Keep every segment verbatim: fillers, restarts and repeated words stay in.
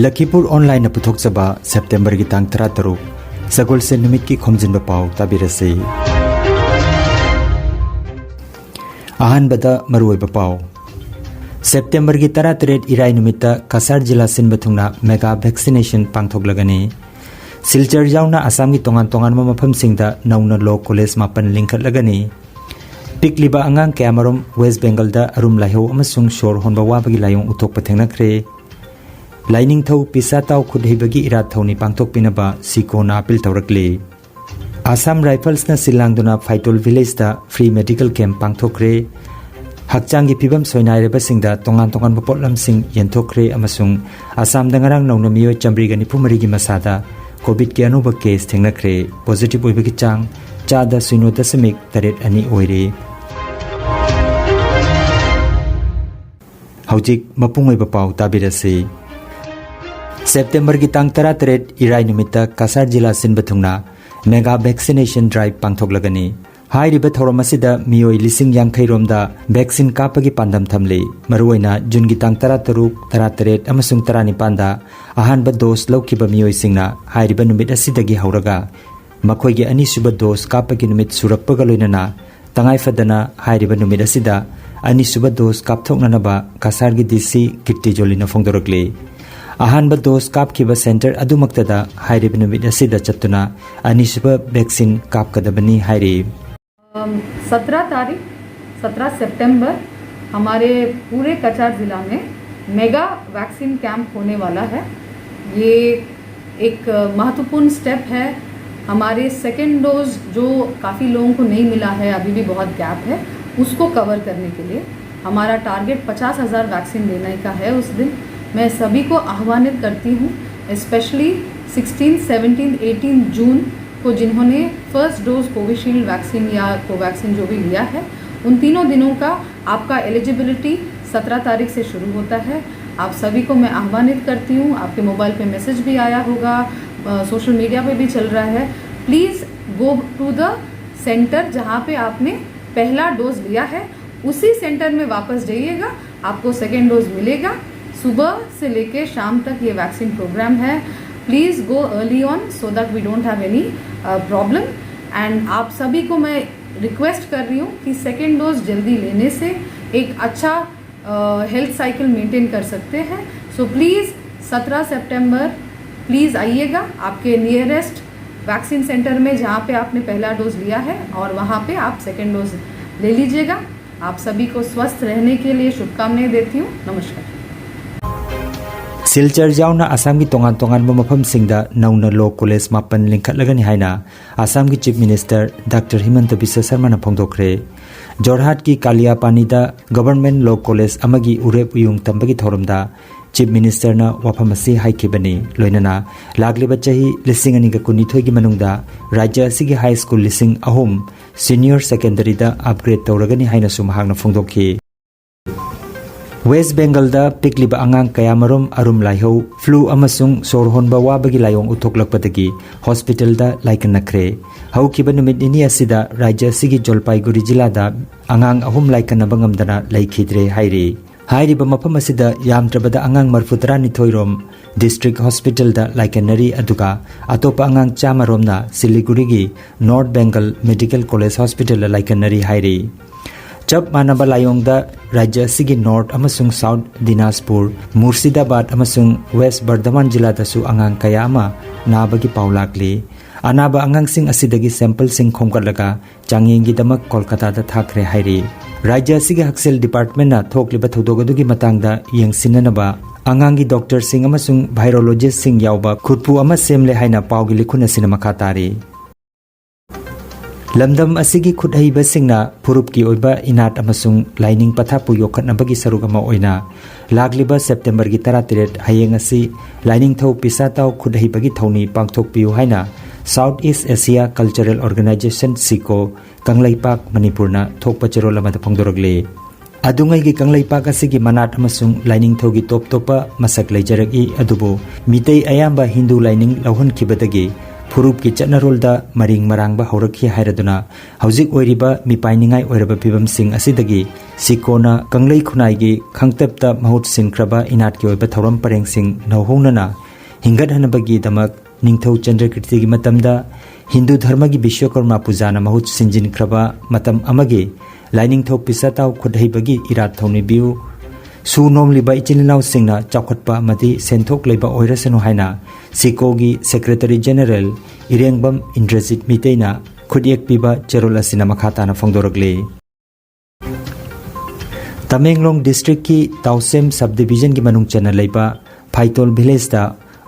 ꯂꯈꯤꯄꯨꯔ ꯑꯣꯟꯂꯥꯏꯟꯅ ꯄꯨꯊꯣꯛꯆꯕ ꯁꯦꯞꯇꯦꯝꯕꯔꯒꯤ ꯇꯥꯡ ꯇꯔꯥꯇꯔꯨꯛ, ꯁꯒꯣꯜꯁꯦꯟ ꯅꯨꯃꯤꯠꯀꯤ ꯈꯣꯝꯖꯤꯟꯕ ꯄꯥꯎ ꯇꯥꯕꯤꯔꯁꯤ꯫ ꯑꯍꯥꯟꯕꯗ ꯃꯔꯨꯑꯣꯏꯕ ꯄꯥꯎ꯫ ꯁꯦꯞꯇꯦꯝꯕꯔꯒꯤ ꯇꯔꯥꯇꯔꯦꯠ ꯏꯔꯥꯏ ꯅꯨꯃꯤꯠꯇ ꯀꯁꯥꯔ ꯖꯤꯂꯥ ꯁꯤꯟꯕ ꯊꯨꯡꯅ mega vaccination ꯄꯥꯡꯊꯣꯛꯂꯒꯅꯤ꯫ ꯁꯤꯜꯆꯔ ꯌꯥꯎꯅ ꯑꯁꯥꯝꯒꯤ ꯇꯣꯉꯥꯟ ꯇꯣꯉꯥꯟꯕ ꯃꯐꯝꯁꯤꯡꯗ ꯅꯧꯅ ꯂꯣ ꯀꯣꯂꯦꯖ ꯃꯥꯄꯟ ꯂꯤꯡꯈꯠꯂꯒꯅꯤ꯫ ꯄꯤꯛꯂꯤꯕ ꯑꯉꯥꯡ ꯀꯌꯥꯃꯔꯨꯝ ꯋꯦꯁ ꯕꯦꯡꯒꯜꯗ ꯑꯔꯨꯝ ꯂꯥꯏꯍꯧ ꯑꯃꯁꯨꯡ ꯁꯣꯔ ꯍꯣꯟꯕ ꯋꯥꯕꯒꯤ ꯂꯥꯏꯑꯣꯡ ꯎꯠꯊꯣꯛꯄ ꯊꯦꯡꯅꯈ꯭ꯔꯦ꯫ ꯂꯥꯏꯅꯤꯡꯊꯧ ꯄꯤꯁꯥꯇꯥꯎ ꯈꯨꯠꯍꯩꯕꯒꯤ ꯏꯔꯥꯠ ꯊꯧꯅꯤ ꯄꯥꯡꯊꯣꯛꯄꯤꯅꯕ ꯁꯤꯀꯣꯅ ꯑꯥꯄꯤꯜ ꯇꯧꯔꯛꯂꯤ꯫ ꯑꯁꯥꯝ ꯔꯥꯏꯐꯜꯁꯅ ꯁꯤꯜ ꯂꯥꯡꯗꯨꯅ ꯐꯥꯏꯇꯣꯜ ꯚꯤꯂꯦꯖꯇ free medical camp ꯄꯥꯡꯊꯣꯛꯈ꯭ꯔꯦ꯫ ꯍꯛꯆꯥꯡꯒꯤ ꯐꯤꯕꯝ ꯁꯣꯏꯅꯥꯏꯔꯕꯁꯤꯡꯗ ꯇꯣꯉꯥꯟ ꯇꯣꯉꯥꯟꯕ ꯄꯣꯠꯂꯝꯁꯤꯡ ꯌꯦꯟꯊꯣꯛꯈ꯭ꯔꯦ ꯑꯃꯁꯨꯡ ꯑꯁꯥꯝꯗ ꯉꯔꯥꯡ ꯅꯧꯅ ꯃꯤꯑꯣꯏ ꯆꯥꯃꯔꯤꯒ ꯅꯤꯐꯨ ꯃꯔꯤꯒꯤ ꯃꯁꯥꯗ ꯀꯣꯚꯤꯗꯀꯤ ꯑꯅꯧꯕ ꯀꯦꯁ ꯊꯦꯡꯅꯈ꯭ꯔꯦ꯫ ꯄꯣꯖꯤꯇꯤꯚ ꯑꯣꯏꯕꯒꯤ ꯆꯥꯡ ꯆꯥꯗ ꯁꯤꯅꯣ ꯗꯁꯃꯤꯛ ꯇꯔꯦꯠ ꯑꯅꯤ ꯑꯣꯏꯔꯦ꯫ ꯍꯧꯖꯤꯛ ꯃꯄꯨꯡ ꯑꯣꯏꯕ ꯄꯥꯎ ꯇꯥꯕꯤꯔꯁꯤ꯫ ꯁꯦꯞꯇꯦꯝꯕꯔꯒꯤ ꯇꯥꯡ ꯇꯔꯥꯇꯔꯦꯠ ꯏꯔꯥꯏ ꯅꯨꯃꯤꯠꯇ ꯀꯁꯥꯔ ꯖꯤꯂꯥ ꯁꯤꯟꯕ ꯊꯨꯡꯅ mega vaccination drive ꯄꯥꯡꯊꯣꯛꯂꯒꯅꯤ꯫ ꯍꯥꯏꯔꯤꯕ ꯊꯧꯔꯝ ꯑꯁꯤꯗ ꯃꯤꯑꯣꯏ ꯂꯤꯁꯤꯡ ꯌꯥꯡꯈꯩ ꯔꯣꯝꯗ vaccine ꯀꯥꯞꯄꯒꯤ ꯄꯥꯟꯗꯝ ꯊꯝꯂꯤ꯫ ꯃꯔꯨꯑꯣꯏꯅ ꯖꯨꯟꯒꯤ ꯇꯥꯡ ꯇꯔꯥꯇꯔꯨꯛ, ꯇꯔꯥꯇꯔꯦꯠ ꯑꯃꯁꯨꯡ ꯇꯔꯥꯅꯤꯄꯥꯟꯗ ꯑꯍꯥꯟꯕ dose ꯂꯧꯈꯤꯕ ꯃꯤꯑꯣꯏꯁꯤꯡꯅ ꯍꯥꯏꯔꯤꯕ ꯅꯨꯃꯤꯠ ꯑꯁꯤꯗꯒꯤ ꯍꯧꯔꯒ ꯃꯈꯣꯏꯒꯤ ꯑꯅꯤꯁꯨꯕ dose ꯀꯥꯞꯄꯒꯤ ꯅꯨꯃꯤꯠ ꯁꯨꯔꯛꯄꯒ ꯂꯣꯏꯅꯅ ꯇꯉꯥꯏ ꯐꯗꯅ ꯍꯥꯏꯔꯤꯕ ꯅꯨꯃꯤꯠ ꯑꯁꯤꯗ ꯑꯅꯤꯁꯨꯕ dose ꯀꯥꯞꯊꯣꯛꯅꯅꯕ ꯀꯁꯥꯔꯒꯤ DC ꯀꯤꯔꯇꯤ ꯖꯣꯂꯤꯅ ꯐꯣꯡꯗꯣꯔꯛꯂꯤ꯫ ꯑꯍꯥꯟꯕ dose ꯀꯥꯞꯈꯤꯕ center ꯑꯗꯨꯃꯛꯇꯗ ꯍꯥꯏꯔꯤꯕ ꯅꯨꯃꯤꯠ ꯑꯁꯤꯗ ꯆꯠꯇꯨꯅ ꯑꯅꯤꯁꯨꯕ vaccine ꯀꯥꯞꯀꯗꯕꯅꯤ ꯍꯥꯏꯔꯤ꯫ सत्रह तारीख, सत्रह सितंबर, हमारे पूरे कचार ज़िला में मेगा वैक्सीन कैंप होने वाला है। ये एक महत्वपूर्ण स्टेप है। हमारे सेकेंड डोज, जो काफ़ी लोगों को नहीं मिला है, अभी भी बहुत गैप है, उसको कवर करने के लिए हमारा टारगेट पचास हज़ार वैक्सीन देने का है उस दिन। मैं सभी को आह्वानित करती हूँ, स्पेशली सिक्सटीन, सेवनटीन, एटीन जून को जिन्होंने फर्स्ट डोज कोविशील्ड वैक्सीन या कोवैक्सीन जो भी लिया है, उन तीनों दिनों का आपका एलिजिबिलिटी सत्रह तारीख से शुरू होता है। आप सभी को मैं आह्वानित करती हूँ। आपके मोबाइल पे मैसेज भी आया होगा, सोशल मीडिया पे भी चल रहा है। Please go to the centre जहाँ पे आपने पहला डोज लिया है, उसी सेंटर में वापस जाइएगा, आपको सेकेंड डोज मिलेगा। सुबह से लेके शाम तक ये वैक्सीन प्रोग्राम है। Please go early on so that we don't have any problem. And आप सभी को मैं रिक्वेस्ट कर रही हूँ कि सेकेंड डोज जल्दी लेने से एक अच्छा हेल्थ साइकिल मेंटेन कर सकते हैं। सो प्लीज़ सत्रह सितंबर प्लीज़ आइएगा आपके नियरेस्ट वैक्सीन सेंटर में, जहाँ पे आपने पहला डोज लिया है, और वहाँ पे आप सेकेंड डोज ले लीजिएगा। आप सभी को स्वस्थ रहने के लिए शुभकामनाएं देती हूँ। नमस्कार। ꯁꯤꯜꯆꯔ ꯌꯥꯎꯅ ꯑꯁꯥꯝꯒꯤ ꯇꯣꯉꯥꯟ ꯇꯣꯉꯥꯟꯕ ꯃꯐꯝꯁꯤꯡꯗ ꯅꯧꯅ ꯂꯣ ꯀꯣꯂꯦꯖ ꯃꯥꯄꯟ ꯂꯤꯡꯈꯠꯂꯒꯅꯤ ꯍꯥꯏꯅ ꯑꯁꯥꯝꯒꯤ chief minister doctor ꯍꯤꯃꯟꯇ Visva ꯁꯔꯃꯅ ꯐꯣꯡꯗꯣꯛꯈ꯭ꯔꯦ꯫ ꯖꯣꯔꯍꯥꯠꯀꯤ ꯀꯥꯂꯤꯌꯥꯄꯥꯅꯤꯗ government ꯂꯣ ꯀꯣꯂꯦꯖ ꯑꯃꯒꯤ ꯎꯔꯦꯞ ꯎꯌꯨꯡ ꯇꯝꯕꯒꯤ ꯊꯧꯔꯝꯗ ꯆꯤꯐ ꯃꯤꯅꯤꯁꯇꯔꯅ ꯋꯥꯐꯝ ꯑꯁꯤ ꯍꯥꯏꯈꯤꯕꯅꯤ꯫ ꯂꯣꯏꯅꯅ ꯂꯥꯛꯂꯤꯕ ꯆꯍꯤ ꯂꯤꯁꯤꯡ ꯑꯅꯤꯒ ꯀꯨꯟꯅꯤꯊꯣꯏꯒꯤ ꯃꯅꯨꯡꯗ ꯔꯥꯖ꯭ꯌ ꯑꯁꯤꯒꯤ ꯍꯥꯏ ꯁ꯭ꯀꯨꯜ ꯂꯤꯁꯤꯡ ꯑꯍꯨꯝ ꯁꯤꯅꯤꯌꯔ ꯁꯦꯀꯦꯟꯗꯔꯤꯗ ꯑꯞꯒ꯭ꯔꯦꯗ ꯇꯧꯔꯒꯅꯤ ꯍꯥꯏꯅꯁꯨ ꯃꯍꯥꯛꯅ ꯐꯣꯡꯗꯣꯛꯈꯤ꯫ ꯋꯦꯁ꯭ꯠ ꯕꯦꯡꯒꯜꯗ ꯄꯤꯛꯂꯤꯕ ꯑꯉꯥꯡ ꯀꯌꯥꯃꯔꯨꯝ ꯑꯔꯨꯝ ꯂꯥꯏꯍꯧ, ꯐ꯭ꯂꯨ ꯑꯃꯁꯨꯡ ꯁꯣꯔ ꯍꯣꯟꯕ ꯋꯥꯕꯒꯤ ꯂꯥꯏꯑꯣꯡ ꯎꯠꯊꯣꯛꯂꯛꯄꯗꯒꯤ ꯍꯣꯁꯄꯤꯇꯥꯜꯗ ꯂꯥꯏꯀꯠꯅꯈ꯭ꯔꯦ꯫ ꯍꯧꯈꯤꯕ ꯅꯨꯃꯤꯠ ꯅꯤꯅꯤ ꯑꯁꯤꯗ ꯔꯥꯖ꯭ꯌ ꯑꯁꯤꯒꯤ ꯖꯜꯄꯥꯏꯒꯨꯔꯤ ꯖꯤꯂꯥꯗ ꯑꯉꯥꯡ ꯑꯍꯨꯝ ꯂꯥꯏꯀꯠꯅꯕ ꯉꯝꯗꯅ ꯂꯩꯈꯤꯗ꯭ꯔꯦ ꯍꯥꯏꯔꯤ꯫ ꯍꯥꯏꯔꯤꯕ ꯃꯐꯝ ꯑꯁꯤꯗ ꯌꯥꯝꯗ꯭ꯔꯕꯗ ꯑꯉꯥꯡ ꯃꯔꯤꯐꯨꯇꯔꯥꯅꯤꯊꯣꯏ ꯔꯣꯝ ꯗꯤꯁꯇ꯭ꯔꯤꯛ ꯍꯣꯁꯄꯤꯇꯥꯜꯗ ꯂꯥꯏꯀꯠꯅꯔꯤ, ꯑꯗꯨꯒ ꯑꯇꯣꯞꯄ ꯑꯉꯥꯡ ꯆꯥꯝꯃ ꯔꯣꯝꯅ ꯁꯤꯂꯤꯒꯨꯔꯤꯒꯤ ꯅꯣꯔꯠ ꯕꯦꯡꯒꯜ ꯃꯦꯗꯤꯀꯦꯜ ꯀꯣꯂꯦꯖ ꯍꯣꯁꯄꯤꯇꯥꯜꯗ ꯂꯥꯏꯀꯠꯅꯔꯤ ꯍꯥꯏꯔꯤ꯫ ꯆꯞ ꯃꯥꯟꯅꯕ ꯂꯥꯏꯑꯣꯡꯗ ꯔꯥꯖ꯭ꯌ ꯑꯁꯤꯒꯤ ꯅꯣꯔꯠ ꯑꯃꯁꯨꯡ ꯁꯥꯎꯠ ꯗꯤꯅꯥꯖꯄꯨꯔ, ꯃꯨꯔꯁꯤꯗꯥꯕꯥꯗ ꯑꯃꯁꯨꯡ ꯋꯦꯁ꯭ꯠ ꯕꯔꯙꯃꯥꯟ ꯖꯤꯂꯥꯗꯁꯨ ꯑꯉꯥꯡ ꯀꯌꯥ ꯑꯃ ꯅꯥꯕꯒꯤ ꯄꯥꯎ ꯂꯥꯛꯂꯤ꯫ ꯑꯅꯥꯕ ꯑꯉꯥꯡꯁꯤꯡ ꯑꯁꯤꯗꯒꯤ ꯁꯦꯝꯄꯜꯁꯤꯡ ꯈꯣꯝꯒꯠꯂꯒ ꯆꯥꯡꯌꯦꯡꯒꯤꯗꯃꯛ ꯀꯣꯜꯀꯥꯇꯥꯗ ꯊꯥꯈ꯭ꯔꯦ ꯍꯥꯏꯔꯤ꯫ ꯔꯥꯖ꯭ꯌ ꯑꯁꯤꯒꯤ ꯍꯛꯁꯦꯜ ꯗꯤꯄꯥꯔꯠꯃꯦꯟꯠꯅ ꯊꯣꯛꯂꯤꯕ ꯊꯧꯗꯣꯛ ꯑꯗꯨꯒꯤ ꯃꯇꯥꯡꯗ ꯌꯦꯡꯁꯤꯟꯅꯅꯕ ꯑꯉꯥꯡꯒꯤ ꯗꯣꯛꯇꯔꯁꯤꯡ ꯑꯃꯁꯨꯡ ꯚꯥꯏꯔꯣꯂꯣꯖꯤꯁ꯭ꯠꯁꯤꯡ ꯌꯥꯎꯕ ꯈꯨꯠꯄꯨ ꯑꯃ ꯁꯦꯝꯂꯦ ꯍꯥꯏꯅ ꯄꯥꯎꯒꯤ ꯂꯤꯈꯨꯟ ꯑꯁꯤꯅ ꯃꯈꯥ ꯇꯥꯔꯤ꯫ ꯂꯝꯗꯝ ꯑꯁꯤꯒꯤ ꯈꯨꯠꯍꯩꯕꯁꯤꯡꯅ ꯐꯨꯔꯨꯞꯀꯤ ꯑꯣꯏꯕ ꯏꯅꯥꯠ ꯑꯃꯁꯨꯡ ꯂꯥꯏꯅꯤꯡ ꯄꯊꯥꯞꯄꯨ ꯌꯣꯛꯈꯠꯅꯕꯒꯤ ꯁꯔꯨꯛ ꯑꯃ ꯑꯣꯏꯅ ꯂꯥꯛꯂꯤꯕ ꯁꯦꯞꯇꯦꯝꯕꯔꯒꯤ ꯇꯔꯥꯇꯔꯦꯠ, ꯍꯌꯦꯡ ꯑꯁꯤ ꯂꯥꯏꯅꯤꯡꯊꯧ ꯄꯤꯁꯥꯇꯥꯎ ꯈꯨꯠꯍꯩꯕꯒꯤ ꯊꯧꯅꯤ ꯄꯥꯡꯊꯣꯛꯄꯤꯌꯨ ꯍꯥꯏꯅ south east Asia cultural organization, ꯁꯤꯀꯣ, ꯀꯪꯂꯩꯄꯥꯛ ꯃꯅꯤꯄꯨꯔꯅ ꯊꯣꯛꯄ ꯆꯦꯔꯣꯜ ꯑꯃꯗ ꯐꯣꯡꯗꯣꯔꯛꯂꯤ꯫ ꯑꯗꯨꯉꯩꯒꯤ ꯀꯪꯂꯩꯄꯥꯛ ꯑꯁꯤꯒꯤ ꯃꯅꯥꯠ ꯑꯃꯁꯨꯡ ꯂꯥꯏꯅꯤꯡꯊꯧꯒꯤ ꯇꯣꯞ ꯇꯣꯞꯄ ꯃꯁꯛ ꯂꯩꯖꯔꯛꯏ, ꯑꯗꯨꯕꯨ ꯃꯤꯇꯩ ꯑꯌꯥꯝꯕ ꯍꯤꯟꯗꯨ ꯂꯥꯏꯅꯤꯡ ꯂꯧꯍꯟꯈꯤꯕꯗꯒꯤ ꯐꯨꯔꯨꯞꯀꯤ ꯆꯠꯅꯔꯣꯜꯗ ꯃꯔꯤꯡ ꯃꯔꯥꯡꯕ ꯍꯧꯔꯛꯈꯤ ꯍꯥꯏꯔꯗꯨꯅ ꯍꯧꯖꯤꯛ ꯑꯣꯏꯔꯤꯕ ꯃꯤꯄꯥꯏꯅꯤꯡꯉꯥꯏ ꯑꯣꯏꯔꯕ ꯐꯤꯕꯝꯁꯤꯡ ꯑꯁꯤꯗꯒꯤ ꯁꯤꯀꯣꯅ ꯀꯪꯂꯩ ꯈꯨꯟꯅꯥꯏꯒꯤ ꯈꯪꯇꯞꯇ ꯃꯍꯨꯠ ꯁꯤꯟꯈ꯭ꯔꯕ ꯏꯅꯥꯠꯀꯤ ꯑꯣꯏꯕ ꯊꯧꯔꯝ ꯄꯔꯦꯡꯁꯤꯡ ꯅꯧꯍꯧꯅꯅ ꯍꯤꯡꯒꯠꯍꯟꯅꯕꯒꯤꯗꯃꯛ ꯅꯤꯡꯊꯧ ꯆꯟꯗ꯭ꯔꯀꯤꯔꯇꯤꯒꯤ ꯃꯇꯝꯗ ꯍꯤꯟꯗꯨ ꯙꯔꯃꯒꯤ ꯕꯤꯁ꯭ꯋꯀꯔꯃ ꯄꯨꯖꯥꯅ ꯃꯍꯨꯠ ꯁꯤꯟꯖꯤꯟꯈ꯭ꯔꯕ ꯃꯇꯝ ꯑꯃꯒꯤ ꯂꯥꯏꯅꯤꯡꯊꯧ ꯄꯤꯁꯥꯇꯥꯎ ꯈꯨꯠꯍꯩꯕꯒꯤ ꯏꯔꯥꯠ ꯊꯧꯅꯤꯕꯤꯌꯨ꯫ ꯁꯨ ꯅꯣꯝꯂꯤꯕ ꯏꯆꯤꯜ ꯏꯅꯥꯎꯁꯤꯡꯅ ꯆꯥꯎꯈꯠꯄ ꯑꯃꯗꯤ ꯁꯦꯟꯊꯣꯛ ꯂꯩꯕ ꯑꯣꯏꯔꯁꯅꯨ ꯍꯥꯏꯅ ꯁꯤꯀꯣꯒꯤ ꯁꯦꯀ꯭ꯔꯦꯇꯔꯤ ꯖꯦꯅꯔꯦꯜ ꯏꯔꯦꯡꯕꯝ ꯏꯟꯗ꯭ꯔꯖꯤꯠ ꯃꯤꯇꯩꯅ ꯈꯨꯠꯌꯦꯛ ꯄꯤꯕ ꯆꯦꯔꯣꯜ ꯑꯁꯤꯅ ꯃꯈꯥ ꯇꯥꯅ ꯐꯣꯡꯗꯣꯔꯛꯂꯤ꯫ ꯇꯃꯦꯡꯂꯣꯡ ꯗꯤꯁꯇ꯭ꯔꯤꯛꯀꯤ ꯇꯥꯎꯁꯦꯝ ꯁꯕ ꯗꯤꯕꯤꯖꯟꯒꯤ ꯃꯅꯨꯡ ꯆꯟꯅ ꯂꯩꯕ ꯐꯥꯏꯇꯣꯜ ꯚꯤꯂꯦꯖꯇ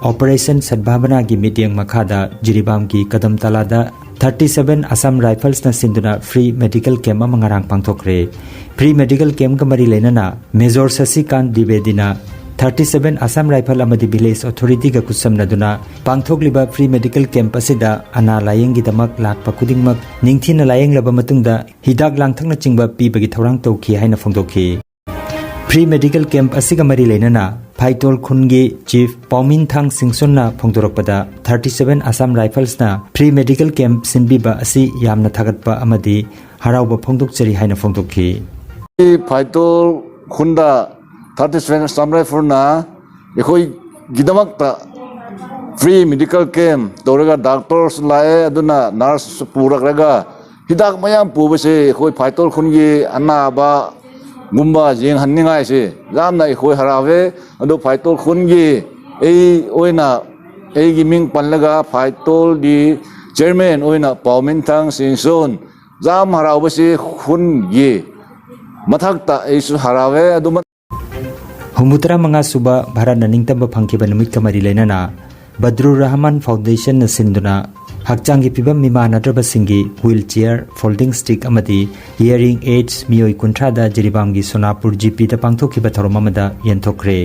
ꯑꯣꯄꯔꯦꯁꯟ ꯁꯗꯚꯥꯕꯅꯥꯒꯤ ꯃꯤꯠꯌꯦꯡ ꯃꯈꯥꯗ ꯖꯤꯔꯤꯕꯥꯝꯒꯤ ꯀꯗꯝ ꯇꯂꯥꯗ ꯊꯥꯔꯇꯤ ꯁꯚꯦꯟ ꯑꯁꯥꯝ ꯔꯥꯏꯐꯜꯁꯅ ꯁꯤꯟꯗꯨꯅ ꯐ꯭ꯔꯤ ꯃꯦꯗꯤꯀꯦꯜ ꯀꯦꯝꯞ ꯑꯃ ꯉꯔꯥꯡ ꯄꯥꯡꯊꯣꯛꯈ꯭ꯔꯦ꯫ ꯐ꯭ꯔꯤ ꯃꯦꯗꯤꯀꯦꯜ ꯀꯦꯝꯞꯀ ꯃꯔꯤ ꯂꯩꯅꯅ ꯃꯦꯖꯣꯔ ꯁꯁꯤꯀꯥꯟ ꯗꯤꯕꯦꯗꯤꯅ ꯊꯥꯔꯇꯤ ꯁꯚꯦꯟ ꯑꯁꯥꯝ ꯔꯥꯏꯐꯜ ꯑꯃꯗꯤ ꯚꯤꯂꯦꯖ ꯑꯣꯊꯣꯔꯤꯇꯤꯒ ꯈꯨꯠꯁꯝꯅꯗꯨꯅ ꯄꯥꯡꯊꯣꯛꯂꯤꯕ ꯐ꯭ꯔꯤ ꯃꯦꯗꯤꯀꯦꯜ ꯀꯦꯝꯞ ꯑꯁꯤꯗ ꯑꯅꯥ ꯂꯥꯌꯦꯡꯒꯤꯗꯃꯛ ꯂꯥꯛꯄ ꯈꯨꯗꯤꯡꯃꯛ ꯅꯤꯡꯊꯤꯅ ꯂꯥꯌꯦꯡꯂꯕ ꯃꯇꯨꯡꯗ ꯍꯤꯗꯥꯛ ꯂꯥꯡꯊꯛꯅꯆꯤꯡꯕ ꯄꯤꯕꯒꯤ ꯊꯧꯔꯥꯡ ꯇꯧꯈꯤ ꯍꯥꯏꯅ ꯐꯣꯡꯗꯣꯛꯈꯤ꯫ ꯐ꯭ꯔꯤ ꯃꯦꯗꯤꯀꯦꯜ ꯀꯦꯝꯞ ꯑꯁꯤꯒ ꯃꯔꯤ ꯂꯩꯅꯅ ꯐꯥꯏꯇꯣꯜ ꯈꯨꯟꯒꯤ ꯆꯤꯐ ꯄꯥꯎꯃꯤꯟꯊꯥꯡ ꯁꯤꯡꯁꯣꯟꯅ ꯐꯣꯡꯗꯣꯔꯛꯄꯗ ꯊꯥꯔꯇꯤ ꯁꯚꯦꯟ ꯑꯁꯥꯝ ꯔꯥꯏꯐꯜꯁꯅ ꯐ꯭ꯔꯤ ꯃꯦꯗꯤꯀꯦꯜ ꯀꯦꯝꯞ ꯁꯤꯟꯕꯤꯕ ꯑꯁꯤ ꯌꯥꯝꯅ ꯊꯥꯒꯠꯄ ꯑꯃꯗꯤ ꯍꯔꯥꯎꯕ ꯐꯣꯡꯗꯣꯛꯆꯔꯤ ꯍꯥꯏꯅ ꯐꯣꯡꯗꯣꯛꯈꯤ꯫ ꯐꯥꯏꯇꯣꯜ ꯈꯨꯟꯗ ꯊꯥꯔꯇꯤ ꯁꯚꯦꯟ ꯑꯁꯥꯝ ꯔꯥꯏꯐꯜꯅ ꯑꯩꯈꯣꯏꯒꯤꯗꯃꯛꯇ ꯐ꯭ꯔꯤ ꯃꯦꯗꯤꯀꯦꯜ ꯀꯦꯝꯞ ꯇꯧꯔꯒ ꯗꯥꯛꯇꯔꯁꯨ ꯂꯥꯛꯑꯦ, ꯑꯗꯨꯅ ꯅꯔꯁꯁꯨ ꯄꯨꯔꯛꯂꯒ ꯍꯤꯗꯥꯛ ꯃꯌꯥꯝ ꯄꯨꯕꯁꯦ ꯑꯩꯈꯣꯏ ꯐꯥꯏꯇꯣꯜ ꯈꯨꯟꯒꯤ ꯑꯅꯥꯕꯒꯨꯝꯕ ꯌꯦꯡꯍꯟꯅꯤꯡꯉꯥꯏꯁꯦ ꯌꯥꯝꯅ ꯑꯩꯈꯣꯏ ꯍꯔꯥꯎꯋꯦ꯫ ꯑꯗꯣ ꯐꯥꯏꯇꯣꯜ ꯈꯨꯟꯒꯤ ꯑꯩ ꯑꯣꯏꯅ ꯑꯩꯒꯤ ꯃꯤꯡ ꯄꯜꯂꯒ ꯐꯥꯏꯇꯣꯜꯒꯤ ꯆꯤꯌꯔꯃꯦꯟ ꯑꯣꯏꯅ ꯄꯥꯎꯃꯤꯟꯊꯥꯡ ꯁꯤꯡꯁꯣꯟ ꯌꯥꯝ ꯍꯔꯥꯎꯕꯁꯤ ꯈꯨꯟꯒꯤ ꯃꯊꯛꯇ ꯑꯩꯁꯨ ꯍꯔꯥꯎꯋꯦ꯫ ꯑꯗꯨꯃ ꯍꯨꯝꯐꯨꯇꯔꯥ ꯃꯉꯥ ꯁꯨꯕ ꯚꯥꯔꯠꯅ ꯅꯤꯡꯇꯝꯕ ꯐꯪꯈꯤꯕ ꯅꯨꯃꯤꯠꯀ ꯃꯔꯤ ꯂꯩꯅꯅ ꯕꯗ꯭ꯔꯨꯔ ꯔꯍꯃꯥꯟ ꯐꯥꯎꯟꯗꯦꯁꯟꯅ ꯁꯤꯟꯗꯨꯅ ꯍꯛꯆꯥꯡꯒꯤ ꯐꯤꯕꯝ ꯃꯤꯃꯥꯟꯅꯗ꯭ꯔꯕꯁꯤꯡꯒꯤ ꯋꯤꯜ ꯆꯤꯌꯔ, ꯐꯣꯜꯗꯤꯡ ꯁ꯭ꯇꯤꯛ ꯑꯃꯗꯤ ꯍꯤꯌꯔꯤꯡ ꯑꯦꯗꯁ ꯃꯤꯑꯣꯏ ꯀꯨꯟꯊ꯭ꯔꯥꯗ ꯖꯤꯔꯤꯕꯥꯝꯒꯤ ꯁꯣꯅꯥꯄꯨꯔ ꯖꯤꯄꯤꯗ ꯄꯥꯡꯊꯣꯛꯈꯤꯕ ꯊꯧꯔꯝ ꯑꯃꯗ ꯌꯦꯟꯊꯣꯛꯈ꯭ꯔꯦ꯫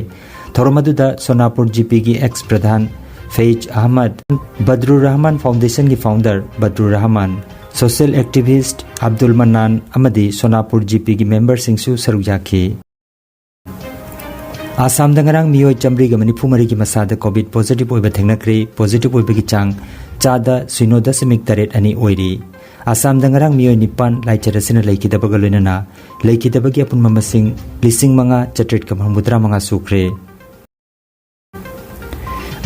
ꯊꯧꯔꯝ ꯑꯗꯨꯗ ꯁꯣꯅꯥꯄꯨꯔ ꯖꯤꯄꯤꯒꯤ ꯑꯦꯛꯁ ꯄ꯭ꯔꯙꯥꯟ ꯐꯩꯖ ꯑꯍꯃꯗ, ꯕꯗ꯭ꯔꯨꯔ ꯔꯍꯃꯥꯟ ꯐꯥꯎꯟꯗꯦꯁꯟꯒꯤ ꯐꯥꯎꯟꯗꯔ ꯕꯗ꯭ꯔꯨꯔ ꯔꯍꯃꯥꯟ, ꯁꯣꯁꯤꯌꯦꯜ ꯑꯦꯛꯇꯤꯚꯤꯁ꯭ꯠ ꯑꯕꯗꯨꯜ ꯃꯟꯅꯥꯟ ꯑꯃꯗꯤ ꯁꯣꯅꯥꯄꯨꯔ ꯖꯤꯄꯤꯒꯤ ꯃꯦꯝꯕꯔꯁꯤꯡꯁꯨ ꯁꯔꯨꯛ ꯌꯥꯈꯤ꯫ ꯑꯁꯥꯝꯗ ꯉꯔꯥꯡ ꯃꯤꯑꯣꯏ ꯆꯥꯃꯔꯤꯒ ꯃꯔꯤꯐꯨ ꯃꯔꯤꯒꯤ ꯃꯁꯥꯗ ꯀꯣꯚꯤꯗ ꯄꯣꯖꯤꯇꯤꯚ ꯑꯣꯏꯕ ꯊꯦꯡꯅꯈ꯭ꯔꯦ꯫ ꯄꯣꯖꯤꯇꯤꯚ ꯑꯣꯏꯕꯒꯤ ꯆꯥꯡ ꯆꯥꯗ ꯁꯤꯅꯣ ꯗꯁꯃꯤꯛ ꯇꯔꯦꯠ ꯑꯅꯤ ꯑꯣꯏꯔꯤ꯫ ꯑꯁꯥꯝꯗ ꯉꯔꯥꯡ ꯃꯤꯑꯣꯏ ꯅꯤꯄꯥꯟ ꯂꯥꯏꯆꯠ ꯑꯁꯤꯅ ꯂꯩꯈꯤꯗꯕꯒ ꯂꯣꯏꯅꯅ ꯂꯩꯈꯤꯗꯕꯒꯤ ꯑꯄꯨꯟꯕ ꯃꯁꯤꯡ ꯂꯤꯁꯤꯡ ꯃꯉꯥ ꯆꯥꯇ꯭ꯔꯦꯠꯀ ꯃꯔꯤꯐꯨꯇꯔꯥ ꯃꯉꯥ ꯁꯨꯈ꯭ꯔꯦ꯫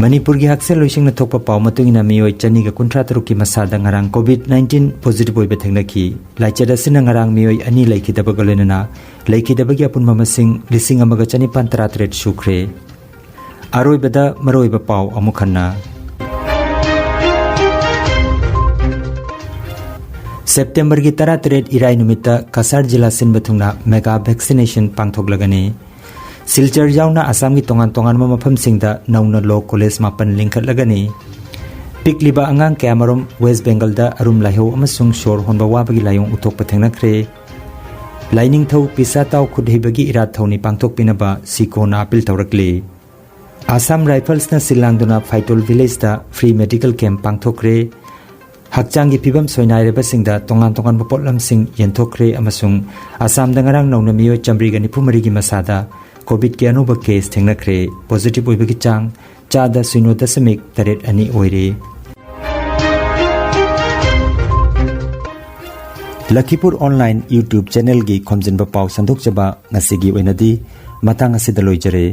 ꯃꯅꯤꯄꯨꯔꯒꯤ ꯍꯛꯁꯦꯜ ꯂꯣꯏꯁꯪꯅ ꯊꯣꯛꯄ ꯄꯥꯎ ꯃꯇꯨꯡ ꯏꯟꯅ ꯃꯤꯑꯣꯏ ꯆꯅꯤꯒ ꯀꯨꯟꯊ꯭ꯔꯥ ꯇꯔꯨꯛꯀꯤ ꯃꯁꯥꯗ ꯉꯔꯥꯡ COVID nineteen positive ꯑꯣꯏꯕ ꯊꯦꯡꯅꯈꯤ꯫ ꯂꯥꯏꯆꯠ ꯑꯁꯤꯅ ꯉꯔꯥꯡ ꯃꯤꯑꯣꯏ ꯑꯅꯤ ꯂꯩꯈꯤꯗꯕꯒ ꯂꯣꯏꯅꯅ ꯂꯩꯈꯤꯗꯕꯒꯤ ꯑꯄꯨꯟꯕ ꯃꯁꯤꯡ ꯂꯤꯁꯤꯡ ꯑꯃꯒ ꯆꯅꯤꯄꯥꯟ ꯇꯔꯥꯇꯔꯦꯠ ꯁꯨꯈ꯭ꯔꯦ꯫ ꯑꯔꯣꯏꯕꯗ ꯃꯔꯨꯑꯣꯏꯕ ꯄꯥꯎ ꯑꯃꯨꯛ ꯍꯟꯅ꯫ ꯁꯦꯞꯇꯦꯝꯕꯔꯒꯤ ꯇꯔꯥꯇꯔꯦꯠ ꯏꯔꯥꯏ ꯅꯨꯃꯤꯠꯇ ꯀꯁꯥꯔ ꯖꯤꯂꯥ ꯁꯤꯟꯕ ꯊꯨꯡꯅ mega vaccination ꯄꯥꯡꯊꯣꯛꯂꯒꯅꯤ꯫ ꯁꯤꯜꯆꯔ ꯌꯥꯎꯅ ꯑꯁꯥꯝꯒꯤ ꯇꯣꯉꯥꯟ ꯇꯣꯉꯥꯟꯕ ꯃꯐꯝꯁꯤꯡꯗ ꯅꯧꯅ law college ꯃꯥꯄꯟ ꯂꯤꯡꯈꯠꯂꯒꯅꯤ꯫ ꯄꯤꯛꯂꯤꯕ ꯑꯉꯥꯡ ꯀꯌꯥꯃꯔꯨꯝ ꯋꯦꯁ ꯕꯦꯡꯒꯜꯗ ꯑꯔꯨꯝ ꯂꯥꯏꯍꯧ ꯑꯃꯁꯨꯡ ꯁꯣꯔ ꯍꯣꯟꯕ ꯋꯥꯕꯒꯤ ꯂꯥꯏꯑꯣꯡ ꯎꯠꯊꯣꯛꯄ ꯊꯦꯡꯅꯈ꯭ꯔꯦ꯫ ꯂꯥꯏꯅꯤꯡꯊꯧ ꯄꯤꯁꯥ ꯇꯥꯎ ꯈꯨꯠꯍꯩꯕꯒꯤ ꯏꯔꯥꯠ ꯊꯧꯅꯤ ꯄꯥꯡꯊꯣꯛꯄꯤꯅꯕ ꯁꯤꯀꯣꯅ ꯑꯥꯄꯤꯜ ꯇꯧꯔꯛꯂꯤ꯫ ꯑꯁꯥꯝ ꯔꯥꯏꯐꯜꯁꯅ ꯁꯤꯜ ꯂꯥꯡꯗꯨꯅ ꯐꯥꯏꯇꯣꯜ ꯚꯤꯂꯦꯖꯇ free medical camp ꯄꯥꯡꯊꯣꯛꯈ꯭ꯔꯦ꯫ ꯍꯛꯆꯥꯡꯒꯤ ꯐꯤꯕꯝ ꯁꯣꯏꯅꯥꯏꯔꯕꯁꯤꯡꯗ ꯇꯣꯉꯥꯟ ꯇꯣꯉꯥꯟꯕ ꯄꯣꯠꯂꯝꯁꯤꯡ ꯌꯦꯟꯊꯣꯛꯈ꯭ꯔꯦ ꯑꯃꯁꯨꯡ ꯑꯁꯥꯝꯗ ꯉꯔꯥꯡ ꯅꯧꯅ ꯃꯤꯑꯣꯏ ꯆꯥꯃꯔꯤꯒ ꯅꯤꯐꯨ ꯃꯔꯤꯒꯤ ꯃꯁꯥꯗ COVIDꯀꯤ ꯑꯅꯧꯕ case ꯊꯦꯡꯅꯈ꯭ꯔꯦ꯫ Positive ꯑꯣꯏꯕꯒꯤ ꯆꯥꯡ ꯆꯥꯗ ꯁꯤꯅꯣ ꯗꯁꯃꯤꯛ ꯇꯔꯦꯠ ꯑꯅꯤ ꯑꯣꯏꯔꯦ꯫ ꯂꯈꯤꯄꯨꯔ online YouTube channelꯒꯤ ꯈꯣꯝꯖꯤꯟꯕ ꯄꯥꯎ ꯁꯟꯗꯣꯛꯆꯕ ꯉꯁꯤꯒꯤ ꯑꯣꯏꯅꯗꯤ ꯃꯇꯥꯡ ꯑꯁꯤꯗ ꯂꯣꯏꯖꯔꯦ꯫